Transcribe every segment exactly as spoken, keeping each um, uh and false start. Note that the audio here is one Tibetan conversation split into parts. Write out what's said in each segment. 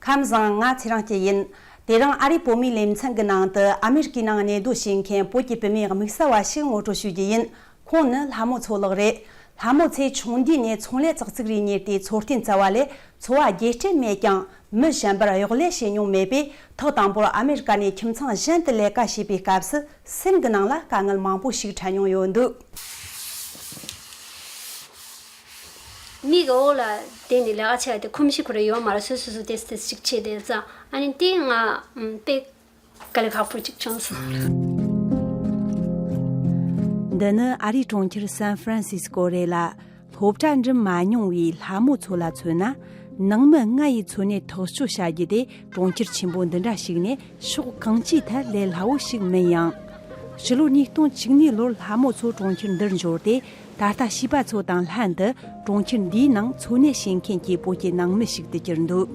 ཁམས་བཟང་། ང་ཚེ་རིང་སྐྱིད་ཡིན། དེ་རིང་ཨ་རིའི་བོད་མིའི་ལེ་ཚན་གྱི་ནང་དུ་ཨ་མེ་རི་ཀའི་ནང་གནས་སྡོད་བྱེད་མཁན་བོད་ཀྱི་བུད་མེད་དམིགས་བསལ་བ་ཞིག་ངོ་སྤྲོད་ཞུ་རྒྱུ་ཡིན། ཁོང་ནི་ལྷ་མོ་མཚོ་ལགས་རེད། ལྷ་མོ་མཚོས་ཆུང་དུས་ནས་ཚོང་ལས་ཙག་ཙིག་རེ་གཉེར་ཏེ་འཚོ་རྟེན་བཙལ་བ་ལས་འཚོ་བ་རྒྱས་སྤྲོས་མེད་ཀྱང་། མི་གཞན་པར་གཡོག་ལས་བྱེད་མྱོང་མེད་པས། ཐོག་དང་པོར་ཨ་མེ་རི་ཀ་ནས་ཁྱིམ་ཚང་གཞན་དུ་ལས་ཀ་བྱེད་པའི་སྐབས་སུ་སེམས་ཀྱི་ནང་ལ་དཀའ་ངལ་མང་པོ་ཞིག་འཕྲད་མྱོང་ཡོད་འདུག་མིག་འོག་ལ་བསྡད་ནས་ལས་ཀ་བྱས་ཏེ་ཁོམ་གཤིས་ཁོ་རང་ཡོད་མ་རེད། སོ་སོ་སོ་ཏེས་ཏེས་ཞིག་བྱས་ཏེ་ཙང་ཨ་ནི་དེ་ང་དཔེ་དཀའ་ལས་ཁག་པོ་ཅིག་བྱུང་སོང་། འདི་ནི་ཨ་རིའི་གྲོང་ཁྱེར་སན་ཧྥ་རན་སིས་ཀོ་རེད་ལ། སློབ་གྲྭ་འགྲིམ་མ་མྱོང་བའི་ལྷ་མོ་མཚོ་ལ་མཚོན་ན། ནང་མི་ལྔ་ཡི་འཚོ་གནས་ཐག་གཅོད་བྱ་རྒྱུ་དེ་གྲོང་ཁྱེར་ཆེན་པོ་འདི་འདྲ་ཞིག་ནས་ཕྱོགས་གང་ཅིའི་ཐད་ལས་སླ་བོ་ཞིག་མིན་ཡང་། ཕྱི་ལོ་ཉིས་སྟོང་བཅུ་གཉིས་ལོར་ལྷ་མོ་མཚོ་གྲོང་ཁྱེར་འདིར་འབྱོར་ཏེ། ད་ལྟ་བྱིས་པ་ཚོ་དང་ལྷན་དུ་གྲོང་ཁྱེར་འདིའི་ནང་འཚོ་གནས་བྱེད་མཁན་གྱི་བོད་ཀྱི་ནང་མི་ཞིག་ཏུ་གྱུར་འདུག་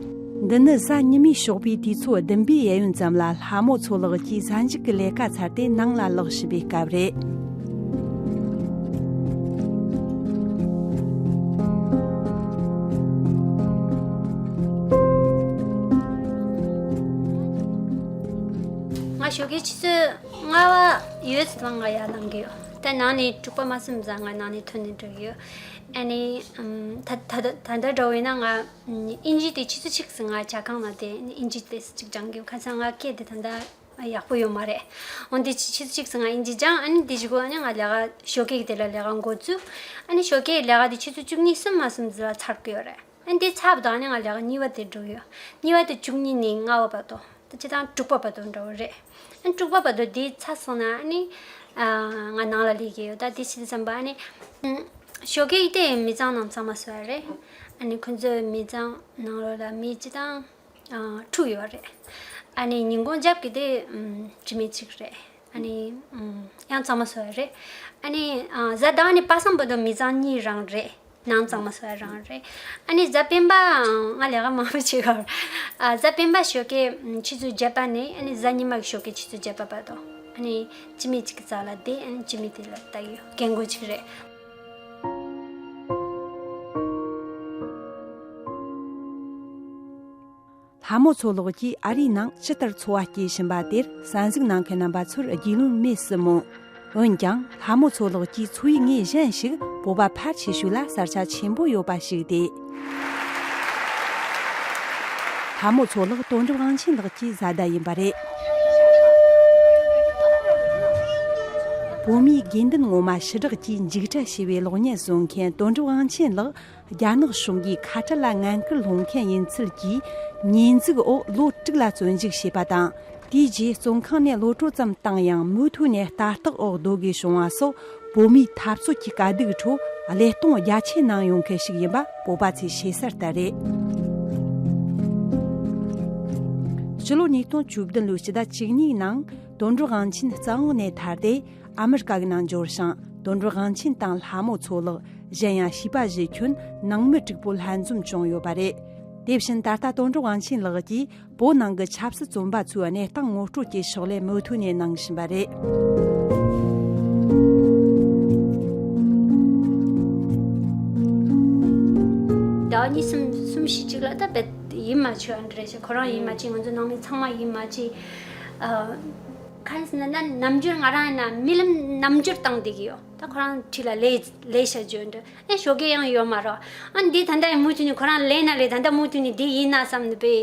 འདི་ནི་གཟའ་ཉི་མའི་ཞོགས་པའི་དུས་ཚོད་བདུན་པའི་གཡས་གཡོན་ཙམ་ལ་ལྷ་མོ་མཚོ་ལགས་ཀྱིས་གཟའ་མཇུག་གི་ལས་ཀ་ཚར་ཏེ་ནང་ལ་ལོག་བཞིན་པའི་སྐབས་རེད། ང་ཞོགས་ཀའི་ཆུ་ཚོད་ལྔ་པ་ཡོལ་ཙམ་ང་ཡར་ལངས་ཀྱི་ཡོད། ད་ནང་ནས་དྲུག་པ་མ་ཟིན་ཙང་ང་ནང་ནས་ཐོན་ནས་འགྲོ་གི་ཡོད། ཨ་ནི་ད་ད་ད་ལྟ་འདྲ་བོ་ཡིན་ན་ང་དབྱིན་ཇི་དེ་ཆུ་ཚོད་གཅིག་ཙམ་ང་ཇ་ཁང་ལ་དེ་དབྱིན་ཇི་དེ་ཅིག་སྦྱང་གི་ཡོད། ཁ་སང་ང་སྐད་དེ་ད་ལྟ་ཡག་པོ་ཡོད་མ་རེད། འོན་ཏེ་ཆུ་ཆུ་ཚོད་གཅིག་ཙམ་ང་དབྱིན་ཇི་སྦྱང་། ཨ་ནི་དེ་གཞུག་གུ་ཨ་ནི་ང་ལས་ཀ་ཞོགས་ཀའི་དེ་ལ་ལས་ཀ་འགོ་བཙུགས། ཨ་ནི་ཞོགས་ཀའི་ལས་ཀ་དེ་ཆུ་ཚོད་བཅུ་གཉིས་གསུམ་མ་གསུམ་ཙམ་ལ་ཚར་གི་ཡོད་རེད། ཨ་ནི་དེ་ཚར་བ་དང་ཨ་ནི་ང་ལས་ཀ་གཉིས་པ་དེ་འགྲོ་གི་ཡོད། གཉིས་པ་དེ་བཅུ་གཉིས་ནས་ལྔ་པ་བར་དུ། ད་སྤྱིར་བཏང་དྲུག་པ་བར་དུ་འགྲོ་གི་རེད། ཨ་ནི་དྲུག་པ་བར་དུ་དེ་ཚར་སོང་ན་ཨ་ནི་ང་ནང་ལ་སླེབས་ཀྱི་ཡོད། ད་དེ་ཕྱིན་ཙམ་པ་ཨ་ནི་ཞོགས་ཀའི་དེ་མི་ཚང་ནང་ཚང་མ་བཟོ་ཡ་རེད། ཨ་ནི་ཁོ་ཚོའི་མི་ཚང་ནང་ལོགས་ལ་མི་སྤྱིར་བཏང་དྲུག་ཡོད་རེད། ཨ་ནི་ཉིན་གུང་རྒྱབ་ཀྱི་དེ་དྲི་མེད་གཅིག་རེད། ཨ་ནི་ཡང་ཚང་མ་བཟོ་ཡ་རེད། ཨ་ནི་གཟའ་ཟླ་བ་ནས་པ་སངས་བར་དུ་མི་ཚང་གཉིས་རང་རེད། ནང་གཙང་མ་བཟོ་ཡ་རང་རེད། ཨ་ནི་གཟའ་སྤེན་པ་ང་ལས་ཀ་མང་པོ་བྱེད་ཀྱི་ཡོད། ཨ་གཟའ་སྤེན་པ་ཞོགས་ཀའི་ཆུ་ཚོད་བརྒྱད་པ་ནས་ཨ་ནི་གཟའ་ཉི་མ་གི་ཞོགས་ཀའི་ཆུ་ཚོད་བརྒྱད་པ་བར་དུ་ཨ་ནི་སྤྱི་མི་གཅིག་གི་རྩ་ལ་བསྡད། ཨ་ནི་སྤྱི་མི་དེ་ལ་ལྟ་ཡོད། རྒན་རྒོན་གཅིག་རེད། ལྷ་མོ་མཚོ་ལགས་ཀྱིས་ཨ་རིའི་ནང་ཇི་ལྟར་འཚོ་བ་སྐྱེལ་བཞིན་པ་དེར་གསན་གཟིགས་གནང་མཁན་རྣམ་པ་ཚོར་རྒྱུས་ལོན་མེད་སྲིད་མོད། འོན་ཀྱང་ལྷ་མོ་མཚོ་ལགས་ཀྱིས་འཚོ་བའི་ངོས་གཞན་ཞིག་བོད་པ་ཕལ་ཆེ་ཤོས་ལ་གསལ་ཆ་ཆེན་པོ་ཡོད་པ་ཞིག་སྟེ། ལྷ་མོ་མཚོ་ལགས་དོན་གྲུབ་དབང་ཆེན་ལགས་ཀྱི་བཟའ་ཟླ་ཡིན་པ་རེད། བོད་མིའི་དགོས་འདུན་ངོ་མ་ཕྱི་བསྒྲགས་ཀྱིས་མཇུག་སྒྲིལ་བྱས་པའི་གློག་བརྙན་བཟོ་མཁན་དོན་གྲུབ་དབང་ཆེན་ལགས། རྒྱ་ནག་གཞུང་གིས་ཁ་བྲལ་ལ་ངན་སྐུལ་སློང་མཁན་ཡིན་ཚུལ་གྱི་ཉེས་འཛུགས་འོག་ལོ་དྲུག་ལ་བཙོན་འཇུག་བྱས་པ་དང་། དེའི་རྗེས་བཙོན་ཁང་ནས་གློད་གྲོལ་ཙམ་བཏང་ཡང་མུ་མཐུད་ནས་ལྟ་རྟོག་འོག་སྡོད་དགོས་བྱུང་བ་སོགས། བོད་མིའི་འཐབ་རྩོད་ཀྱི་དཀའ་སྡུག་ཁྲོད་བློས་གཏོང་རྒྱ་ཆེ་གནང་ཡོང་མཁན་ཞིག་ཡིན་པ་བོད་པ་ཚོས་ཤེས་གསལ་ལྟར་རེད། ཕྱི་ལོ་ཉིས་སྟོང་བཅུ་བདུན་ལོའི་ཕྱི་ཟླ་བཅུ་གཉིས་ནང་དོན་གྲུབ་དབང་ཆེན་བཙོན་འོག་ནས་ཐར་ཏེ། ཨ་མི་རི་ཀ་གི་ནང་འབྱོར་ཞིང་། དོན་གྲུབ་དབང་ཆེན་དང་ལྷ་མོ་མཚོ་ལགས། གཞན་ཡང་བྱིས་པ་བཞི་ཁྱོན་ནང་མི་དྲུག་པོ་ལྷན་འཛོམས་བྱུང་ཡོད་པ་རེད། དེ་བཞིན་ད་ལྟ་དོན་གྲུབ་དབང་ཆེན་ལགས་ཀྱིས་བོད་ནང་གི་ཆབ་སྲིད་བཙོན་པ་ཚོའི་གནས་སྟངས་ངོ་སྤྲོད་ཀྱི་ཕྱག་ལས་མུ་མཐུད་ནས་གནང་བཞིན་པ་རེད། ཟླ་བ་གཉིས་གསུམ་གསུམ་བཞི་གཅིག་ལ་ད་རྦད་ཡིད་མ་ཆེས་ཨ་འདྲ་རེད་ཤག་ཁོ་རང་ཡིད་མ་ཆེས། ང་ཚོ་ནང་མི་ཚང་མ་ཡིད་མ་ཆེས། ཨ། གང་ཟེར་ན་ན་ནམ་རྒྱུན་ང་རང་ཡིན་ན་རྨི་ལམ་ནམ་རྒྱུན་བཏང་བསྡད་ཀྱི་ཡོད། ད་ཁོ་རང་འཁྲིས་ལ་ལས་ལས་བྱ་རྒྱུ་འདྲ་ཨེ་ཞོགས་ཀས་ཡང་ཡོད་མ་རེད། ཨ་འདི་ད་ལྟ་ཡང་མུ་མཐུད་ནས་ཁོ་རང་ལས་ན་ལས་ད་ལྟ་མུ་མཐུད་ནས་འདི་ཡིན་ན་བསམ་ནས་པས་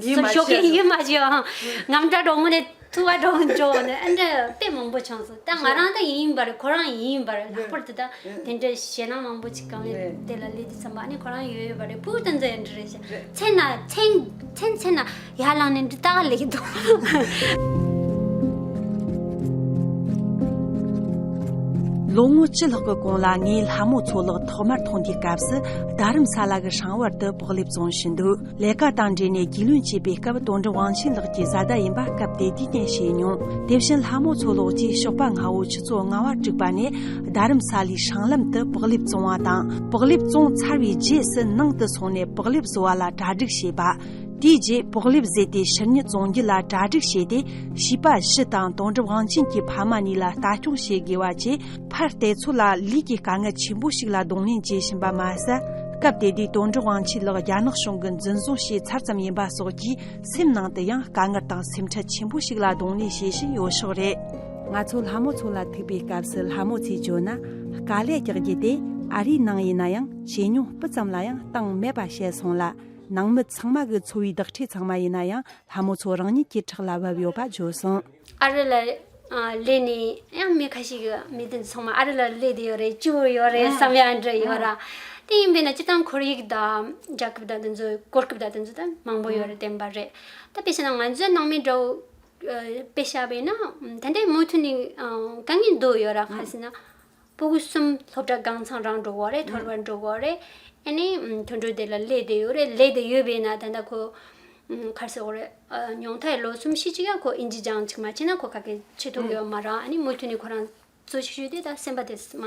ཡིད་མ་ཞོགས་ཀས་ཆེས་ཡིད་མ་ཆེས་ཨང་ངམ་སྐྲག་འགྲོ་དངོས་གནས་ཐུག་པ་འགྲོ་འགྲོ་ནས་ཨ་འདྲ་དཔེ་མང་པོ་བྱུང་སོང་། ད་ང་རང་ད་ཡིན་པ་རེད། ཁོ་རང་ཡིན་པ་རེད། ལྷག་པར་དུ་ད་དེ་འདྲ་ཞེད་སྣང་མང་པོ་ཅིག་གང་ལས་དེ་ལ་སླེབས་དུས་ཙམ་པ་ཨ་ནི་ཁོ་རང་ཡོད་ཡོད་པ་རེད། ཕྲུ་གུ་དེ་ཚོ་ཡང་འདྲ་རེད་ཤག་མཚན་ན་མཚན་མཚན་མཚན་ན་ཡར་ལངས་ནས་འདི་ལྟ་ག་ལེགས་འདུག་ལོ་ངོ་བཅུ་ལྷག་གི་གོང་ལ་ངས་ལྷ་མོ་མཚོ་ལགས་ཐོག་མར་མཐོང་དུས་སྐབས་སུ་རྡ་རམ་ས་ལ་གི་ཧྲང་ཝར་དུ་བག་ལེབ་བཙོང་བཞིན་འདུག་ལས་ཀ་དང་འབྲེལ་ནས་རྒྱུས་ལོན་བྱེད་པའི་སྐབས་དོན་གྲུབ་དབང་ཆེན་ལགས་ཀྱི་བཟའ་ཟླ་ཡིན་པ་སྐབས་དེ་དུས་ཀྱང་ཤེས་མྱོང་། དེ་བཞིན་ལྷ་མོ་མཚོ་ལགས་ཀྱིས་ཞོགས་པ་སྔ་བོ་ཆུ་ཚོད་ལྔ་པ་དྲུག་པ་ནས་རྡ་རམ་ས་ལའི་སྲང་ལམ་དུ་བག་ལེབ་བཙོང་བ་དང་། བག་ལེབ་བཙོང་ཚར་བའི་རྗེས་སུ་ནང་དུ་སོང་ནས་བག་ལེབ་བཟོ་བ་ལ་གྲ་སྒྲིག་བྱེད་པ། དེའི་རྗེས་བག་ལེབ་བཟོས་ཏེ་ཕྱི་ཉིན་བཙོང་རྒྱུ་ལ་གྲ་སྒྲིག་བྱས་ཏེ། བྱིས་པ་བཞི་དང་དོན་གྲུབ་དབང་ཆེན་གྱི་ཕ་མ་གཉིས་ལ་ལྟ་སྐྱོང་བྱེད་དགོས་པ་བཅས། ཕར་བལྟས་ཚོད་ལ་ལུས་ཀྱི་དཀའ་ངལ་ཆེན་པོ་ཞིག་ལ་གདོང་ལེན་བྱེད་བཞིན་པ་མ་ཟད། སྐབས་དེ་དུས་དོན་གྲུབ་དབང་ཆེན་ལགས་རྒྱ་ནག་གཞུང་གིས་འཛིན་བཟུང་བྱས་ཚར་ཙམ་ཡིན་པ་སོགས་ཀྱིས་སེམས་ནང་དུ་ཡང་དཀའ་ངལ་དང་སེམས་ཁྲལ་ཆེན་པོ་ཞིག་ལ་གདོང་ལེན་བྱེད་བཞིན་ཡོད་ཤག་རེད། ང་ཚོ་ལྷ་མོ་མཚོ་ལ་ཐུག་པའི་སྐབས་སུ་ལྷ་མོ་མཚོས་བརྗོད་ན། དཀའ་ལས་རྒྱག་རྒྱུ་དེ་ཨ་རིའི་ནང་ཡིན་ན་ཡང་ཇེ་ཉུང་སྤུ་ཙམ་ལ་ཡང་བཏང་མེད་པ་བཤད་སོང་ལ། ནང་མི་ཚང་མ་གི་འཚོ་བའི་བདག་ཁྲིམས་ཚང་མ་ཡིན་ན་ཡང་ལྷ་མོ་མཚོ་རང་ཉིད་ཀྱི་ཕྲག་ལ་བབས་ཡོད་པ་བརྗོད་སོང་། ཨ་རི་ལ་ཨ་སླེབས་ནས་ཡང་མི་ཁ་ཤས་ཀྱིས་མི་དེ་ཚང་མ་ཨ་རི་ལ་སླེབས་བསྡད་ཡོད་རེད། སྐྱིད་པོ་ཡོད་རེད་བསམ་ཡག་འདྲ་ཡོད་ར། དེ་ཡིན་པས་ན་སྤྱིར་བཏང་ཁོར་ཡུག་དང་རྒྱལ་ཁབ་དང་དེ་ཚོ་གོ་སྐབས་དང་དེ་ཚོ་ད་མང་པོ་ཡོད་རེད། བདེན་པ་རེད། ད་དཔེ་བྱས་ན་ང་ཚོའི་ནང་མི་འདྲ་བོ་དཔེ་བཞག་པས་ན་ད་ལྟའི་མུ་མཐུད་ནས་དཀའ་ངལ་འདུག་ཡོད་ར། ག་རེ་ཟེར་ན། ཕྲུ་གུ་གསུམ་སློབ་གྲྭ་གང་ཚང་རག་འགྲོ་གི་རེད། ཐོར་བར་འགྲོ་གི་རེད། ཨ་ནི་དུད་འགྲོ་དེ་ལ་སླེབས་བསྡད་ཡོད་རེད། སླེབས་བསྡད་ཡོད་པས་ན་ད་ལྟ་ཁོ་ག་རེ་ཟེར་དགོས་རེད། ཉུང་མཐའ་ལོ་གསུམ་བཞི་ཅིག་ཡང་ཁོ་ཨིན་ཇི་སྦྱང་ཅིག་མ་བྱས་ན་ཁོ་ག་གེ་བྱེད་ཐུབ་ཀྱི་ཡོད་མ་རེད། ཨ་ནི་མུ་མཐུད་ནས་ཁོ་རང་གཙོ་ཆེ་ཤོས་དེ་ད་སེམས་པ་དེ་མ་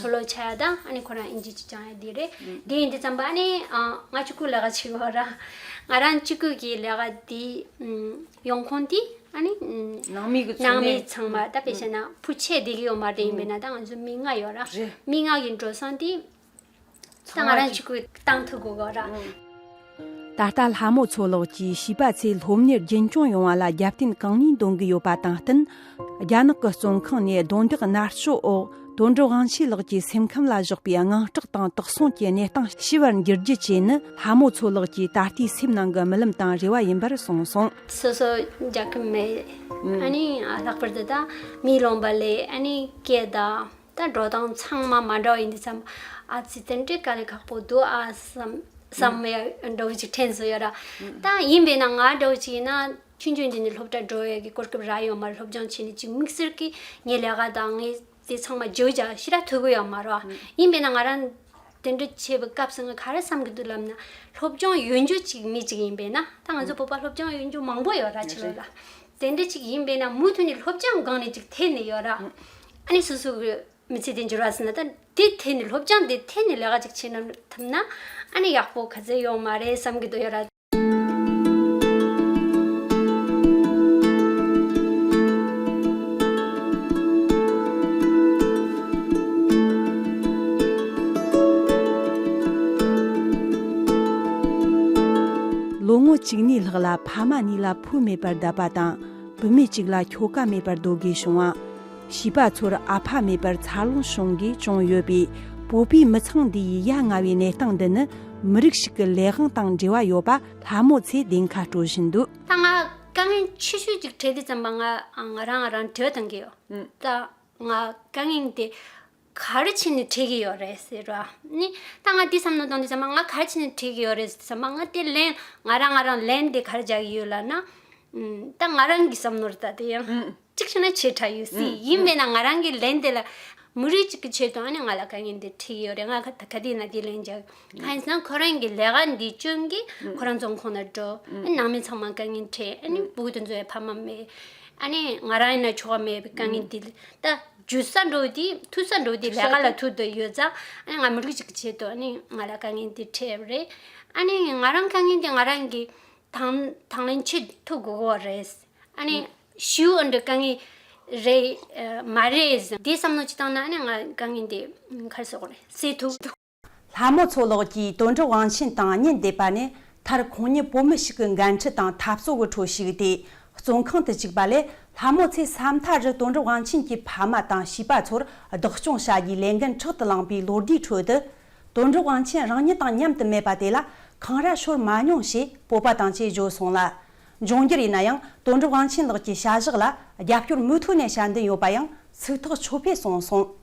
ལྷོད་ལྷོད་ཆགས་ཡ་དང་། ཨ་ནི་ཁོ་རང་ཨིན་ཇི་ཅིག་སྦྱང་ཡ་དེ་རེད། དེ་ཡིན་དུས་ཙམ་པ་ཨ་ནི་ང་གཅིག་པུ་ལས་ཀ་བྱེད་ཀྱི་ཡོད་ར། ང་རང་གཅིག་པུ་གི་ལས་ཀ་དེ་ཡོང་ཁུངས་དེ་ཨ་ནི་ནང་མི་གི་ཚོང་ནང་མི་ལས་ཚང་མ་ད་དཔེ་བྱས་ན་བུ་ཆེ་བསྡད་ཀྱི་ཡོད་མ་རེད། ཡིན་པས་ན་ད་ང་ཚོ་མི་ལྔ་ཡོད་ར། རེད། མི་ལྔ་གི་འགྲོ་སོང་དེ་ད་ང་རང་གཅིག་པུས་བཏང་ཐུབ་དགོས་གོ་ར། ད་ལྟ་ལྷ་མོ་མཚོ་ལགས་ཀྱིས་བྱིས་པ་ཚོས་སློབ་གཉེར་རྒྱུན་འཁྱོངས་ཡོང་བ་ལ་རྒྱབ་རྟེན་གང་ནུས་འདོན་གྱི་ཡོད་པ་དང་བསྟུན། རྒྱ་ནག་གི་བཙོན་ཁང་ནས་རྡུང་རྡེག་མནར་གཅོད་འོག་དོན་གྲུབ་དབང་ཆེན་ལགས་ཀྱི་སེམས་ཁམས་ལ་བཞག་པའི་དངངས་སྐྲག་དང་དོགས་ཟོན་གྱི་གནས་སྟངས་ཞི་བར་འགྱུར་རྒྱུ་བཅས་ནི་ལྷ་མོ་མཚོ་ལགས་ཀྱི་ད་ལྟའི་སེམས་ནང་གི་རྨི་ལམ་དང་རེ་བ་ཡིན་པར་གསུངས་སོང་། སོ་སོ་རྒྱལ་ཁབ་མེད། ཨ་ནི་ལྷག་པར་དུ་ད་མིའི་ལུང་པ་ལས་ཨ་ནི་སྐད་དང་ད་འགྲོ་སྟངས་ཚང་མ་མ་འདྲ་བ་ཡིན་དུས་ཙམ། ཨ་ཙི་དེ་འདྲའི་དཀའ་ལས་ཁག་པོ་འདུག་ཨ་བསམ་བསམ་ཡ་འདྲ་བོ་ཅིག་དྲན་སོང་ཡོད་ར། ད་ཡིན་པས་ན་ང་འདྲ་བོ་ཅིག་ཡིན་ན་ཆུང་ཆུང་འདི་ནས་སློབ་གྲྭ་འགྲོ་ཡས་ཀྱི་གོ་སྐབས་རག་ཡོད་མ་རེད། སློབ་སྦྱོང་བྱས་ནས་ཅིག་དམིགས་བསལ་གྱི་ངའི་ལས་ཀ་དང་ངའི་དེ་ཚང་མ་བརྗོད་བྱ་ཞེ་དྲག་ཐུབ་ཀྱི་ཡོད་མ་རེད། ཡིན་པས་ན་ང་རང་དེ་འདྲ་བྱས་པའི་སྐབས་སུ་ང་ག་རེ་བསམ་གྱི་འདུག་ལབ་ན། སློབ་སྦྱོང་ཡོད་རྒྱུ་ཅིག་མི་ཅིག་ཡིན་པས་ན། ད་ང་ཚོ་བོད་པ་སློབ་སྦྱོང་ཡོད་རྒྱུ་མང་པོ་ཡོད་ར། ཕྱི་ལོགས་ལ། དེ་འདྲ་ཅིག་ཡིན་པས་ན་མུ་མཐུད་ནས་སློབ་སྦྱོང་སྒང་ནས་ཅིག་ཐེབས་ནས་ཡོད་ར། ཨ་ནི་སོ་སོ་གི་མི་ཚེ་དེ་འགྱུར་བ་ཟེར་ན་ད་དེ་ཐད་ནས་སློབ་སྦྱོང་དེ་ཐད་ནས་ལས་ཀ་ཅིག་བྱེད་ན་ཐུབ་ན་ཨ་ནི་ཡག་པོ་ག་ཚོད་ཡོང་མ་རེད་བསམ་གྱི་འདུག་ཡོད་ར། ལོ་ངོ་གཅིག་གཉིས་ལྷག་ལ་ཕ་མ་གཉིས་ལ་བུ་མེད་པར་བསྡད་པ་དང་། བུད་མེད་གཅིག་ལ་ཁྱོ་ག་མེད་པར་སྡོད་དགོས་བྱུང་བ། བྱིས་པ་ཚོར་ཨ་ཕ་མེད་པར་འཚར་ལོངས་བྱུང་གིས་བྱུང་ཡོད་པའི་བོད་པའི་མི་ཚང་འདིའི་ཡ་ང་བའི་གནས་སྟངས་འདི་ནི་མི་རིགས་ཤིག་གི་ལས་དབང་དང་འབྲེལ་བ་ཡོད་པ་ལྷ་མོ་ཚོས་བདེན་ཁ་སྤྲོད་བཞིན་འདུག་ད་ང་དཀའ་ངལ་ཆེ་ཤོས་ཅིག་འཕྲད་དུས་ཙམ་པ་ང་ང་རང་ང་རང་དྲི་བ་བཏང་གི་ཡོད། ད་ང་དཀའ་ངལ་དེ་ག་རེ་བྱས་ནས་འཕྲད་ཀྱི་ཡོད་རེད་ཟེར་བ་ནི། ད་ང་འདི་བསམ་བློ་གཏོང་དུས་ཙམ་པ་ང་ག་རེ་བྱས་ནས་འཕྲད་ཀྱི་ཡོད་རེད་ཟེར་དུས་ཙམ་པ་ང་དེ་ལན་ང་རང་ང་རང་ལན་དེ་ག་རེ་རྒྱག་གི་ཡོད་ལབ་ན། ཨུམ། ད་ང་རང་གི་བསམ་བློ་རེད། ད་དེ་ཡང་གཅིག་བྱས་ན་ཆེ་དྲགས་ཡོད་སྲིད། ཡིན་པས་ན་ང་རང་གི་ལན་དེ་ལ་མི་རིགས་གཅིག་གི་ཆེད་དུ་ཨ་ནི་ང་ལ་དཀའ་ངལ་འདི་འཕྲད་ཀྱི་ཡོད་རེད། ང་ག་ག་དུས་ཡིན་ན་དེ་ལན་རྒྱག་གང་ཡིན་ཟེར་ན་ཁོ་རང་གི་ལས་ཀ་འདི་སྐྱོན་གྱིས་ཁོ་རང་བཙོན་ཁང་ནང་འགྲོ། ཨ་ནི་ནང་མི་ཚང་མ་དཀའ་ངལ་འཕྲད། ཨ་ནི་ཕྲུ་གུ་དེ་ཚོ་ཡང་ཕ་མ་མེད། ཨ་ནི་ང་རང་ཡིན་ན་ཁྱོ་ག་མེད་པའི་དཀའ་ངལ་འདི་ད་རྒྱུ་ས་འགྲོ་དེ་ཐུག་ས་འགྲོ་དེ་ལས་ཀ་ལ་ཐུག་དུ་ཡོད་ཙང་། ཨ་ནི་ང་མི་རིགས་གཅིག་གི་ཆེད་དུ་ཨ་ནི་ང་ལ་དཀའ་ངལ་འདི་འཕྲད་པ་རེད། ཨ་ནི་ང་རང་དཀའ་ངལ་འདི་ང་རང་གི་དང་དང་ལེན་བྱེད་ཐུབ་དགོས་ཀྱི་རེད། ཨ་ནི་ཞུ་འོ་འདྲ་དཀའ་ངལ་རེད་མ་རེད་ཟེར་འདི་བསམ་བློ་ཅིག་བཏང་ན་ཨ་ནི་ང་དཀའ་ངལ་འདི་ག་རེ་ཟེར་དགོས་རེད་སེལ་ཐུབ། ལྷ་མོ་མཚོ་ལགས་ཀྱིས་དོན་གྲུབ་དབང་ཆེན་དང་གཉེན་བསྡེབས་པ་ནི་མཐར་ཁོང་ཉིད་བོད་མི་ཞིག་གི་འགན་འཁྲི་དང་འཐབ་རྩོད་ཀྱི་ཁྲོད་ཞུགས་ཏེ་བཙོན་ཁང་དུ་བཅུག་པ་ལས། ལྷ་མོ་ཚོས་ས་མཐའ་རུ་དོན་གྲུབ་དབང་ཆེན་གྱི་ཕ་མ་དང་བྱིས་པ་ཚོར་བདག་སྐྱོང་བྱ་རྒྱུའི་ལས་འགན་ཕྲག་ཏུ་བླངས་པའི་ལོ་ཟླའི་ཁྲོད་དུ། དོན་གྲུབ་དབང་ཆེན་རང་ཉིད་དང་མཉམ་དུ་མེད་པ་དེ་ལ་འཁང་ར་ཤོར་མ་མྱོང་ཞེས་བོད་པ་དང་བཅས་བརྗོད་སོང་ལ། འབྱུང་འགྱུར་ཡིན་ན་ཡང་དོན་གྲུབ་དབང་ཆེན་ལགས་ཀྱི་བྱ་གཞག་ལ་རྒྱབ་སྐྱོར་མུ་མཐུད་ནས་བྱ་འདུན་ཡོད་པ་ཡང་ཚིག་ཐག་ཆོད་པོས་གསུངས་སོང་།